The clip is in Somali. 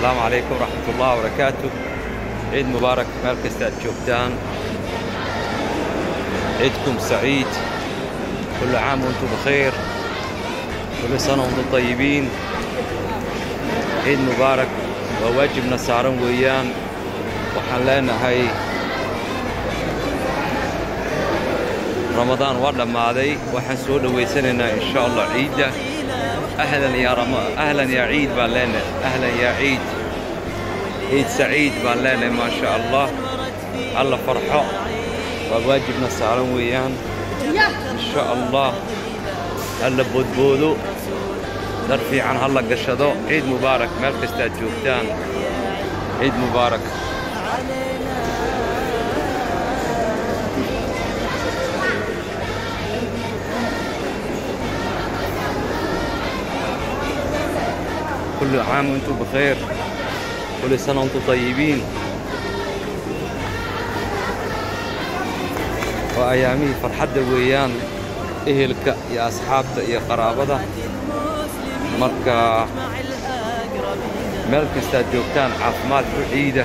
Asalaamu calaykum waraxmat ullahi wabarakaatu. Ciid mubaarak meel kasta aad joogtaan. Ciidkum saciid. Kullu caam waantum bikhair. Kullu sana waantum tayibiin. Ciid mubaarak waa waajibna saaran weeyaan. Waxaan leenahay ramadaan waa dhammaaday, waxaan soo dhowaysanaynaa insha Allah ciidda. Ahlan yaa ahlan yaa ciid baan leenahay. Ahlan yaa ciid, ciid saciid baan leenahay. Maa sha Allah, alla farxo, waa waajibna saaran weeyaan. Insha Allah halla boodboodo, dhar fiican ha la gashado. Ciid mubaarak meel kastaad joogtaan. Ciid mubaarak. كل عام وانتم بخير، كل سنة وانتم طيبين. Waa ayaamihii farxadda weeyaan, ehelka iyo asxaabta iyo qaraabada. Marka meel kastaad joogtaan caafimaad ku ciida.